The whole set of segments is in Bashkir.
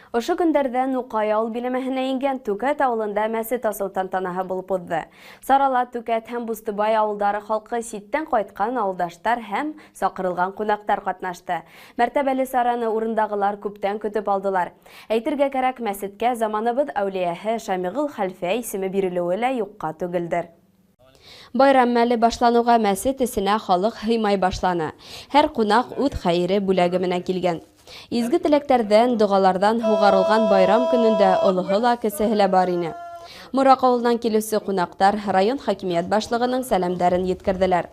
Ошо көндәрҙә Нуҡай ауыл биләмәһенә ингән Түкәт ауылында мәсет асыу тантанаһы булып уҙҙы. Сарала Түкәт һәм Бустыбай ауылдары халҡы, ситтән ҡайтҡан ауылдаштар һәм саҡырылған ҡунаҡтар ҡатнашты. Мәртәбәле сараны урындағылар күптән көтөп алдылар. Әйтергә кәрәк, мәсеткә заманыбыҙ әүлиәһе Шамиғол хәлфә исеме бирелеүе лә юҡҡа түгелдер. Байрам мәле башланыуға мәсет эсенә халыҡ һыймай башланы. Һәр ҡунаҡ үҙ хәйере бүләге менән килгән. Изге теләктәрҙән, доғаларҙан һуғарылған байрам көнөндә олоһо ла, кесеһе лә бар ине. Мораҡ ауылынан килеүсе ҡунаҡтар район хакимиәт башлығының сәләмдәрен еткерҙеләр.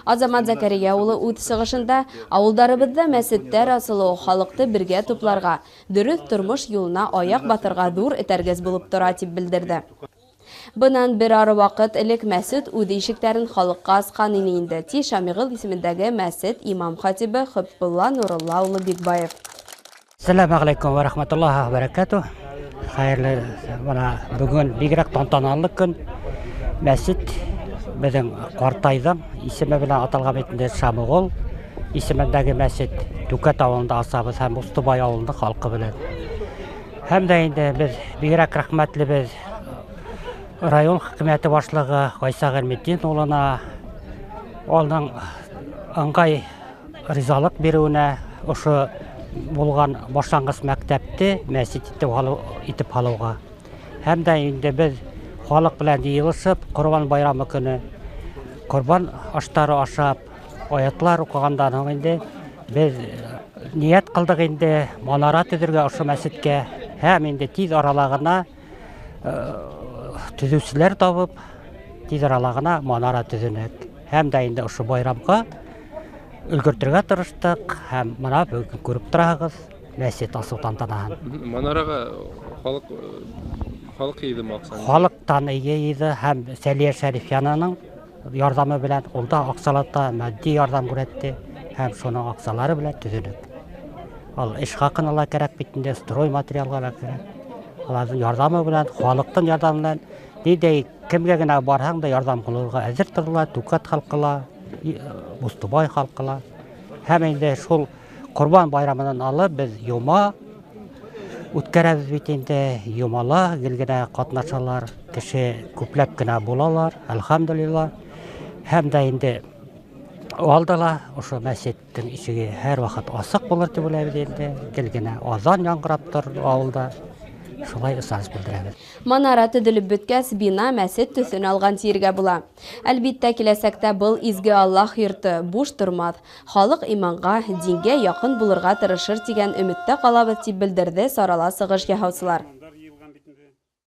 Азамат Зәкәрийә улы үҙ сығышында ауылдарыбыҙҙа мәсеттәр асылыуы халыҡты бергә тупларға, дөрөҫ тормош юлына аяҡ баҫырға ҙур этәргес булып тора, тип белдерҙе. Бынан бер ары ваҡыт элек мәсет үҙ ишектәрен халыҡҡа асҡан ине инде, ти Шамиғол исемендәге мәсет имам хатибы Хөпбулла Нурулла улы Бикбаев. Сәләм алейкум ва рахматуллахи ва баракатуh. Хәйерле, бына бөгөн бигерәк тантаналы көн. Мәсет беҙҙең ҡартайҙың исеме белән аталған бит инде, Шамиғол исемендәге мәсет Түкәт ауылында асабыҙ һәм Устыбай ауылының халҡы белән. Һәм дә инде беҙ бигерәк рәхмәтлебеҙ район хөкүмәте башлығы Ғайса Ғилметдин улына, уның ыңғай ризалыҡ биреүенә ошо булған башланғыс мәктәпте мәсет итеп һалыуға. Һәм дә инде беҙ халыҡ белән йыйылышып, Ҡорбан байрамы көнө ҡорбан аштары ашап, аятлар уҡығандан һуң инде беҙ ниәт ҡылдыҡ инде манара төҙөргә ошо мәсеткә, һәм инде тиҙ арала ғына төҙөүселәр табып, тиҙ арала ғына манара төҙөнөк. Һәм дә инде ошо байрамға өлгөртөргә тырыштыҡ, һәм бына бөгөн күреп тораһығыҙ мәсет асыу тантанаһын. Манараға халыҡ йыйҙымы аҡсаны? Халыҡтан йыйҙы, һәм Сәлиә Шәрифянаның ярҙамы белән ул да аҡсалата матди ярҙам күрһәтте, һәм шуның аҡсалары белән төҙөнөк. Ул эш хаҡына ла кәрәк бит инде, строй материалға ла кәрәк. Уларҙың ярҙамы белән, халыҡтың ярҙамы белән, ниндәй кемгә генә барһаң да ярҙам ҡылырға әҙер торалар, Түкәт халҡы ла, Бустыбай халҡы ла. Һәм инде шул Ҡорбан байрамынан алып беҙ йома үткәрәбеҙ бит инде, йомала гел генә ҡатнашалар, кеше күпләп кенә булалар, әлхәмдүлилләһ. Һәм дә инде алда ла ошо мәсеттең ишеге һәр ваҡыт асыҡ булыр тип уйлайбыҙ инде, гел генә аҙан яңғырап торор ауылда. Шулай ышаныс белдерәбеҙ. Манара төҙөлөп бөткәс, бина мәсет төҫөн алған тиергә була. Әлбиттә, киләсәктә был изге Аллаһ йорто буш тормаҫ. Халыҡ иманға, дингә яҡын булырға тырышыр тигән өмөттә ҡалабыҙ, тип белдерҙе сарала сығыш яһаусылар.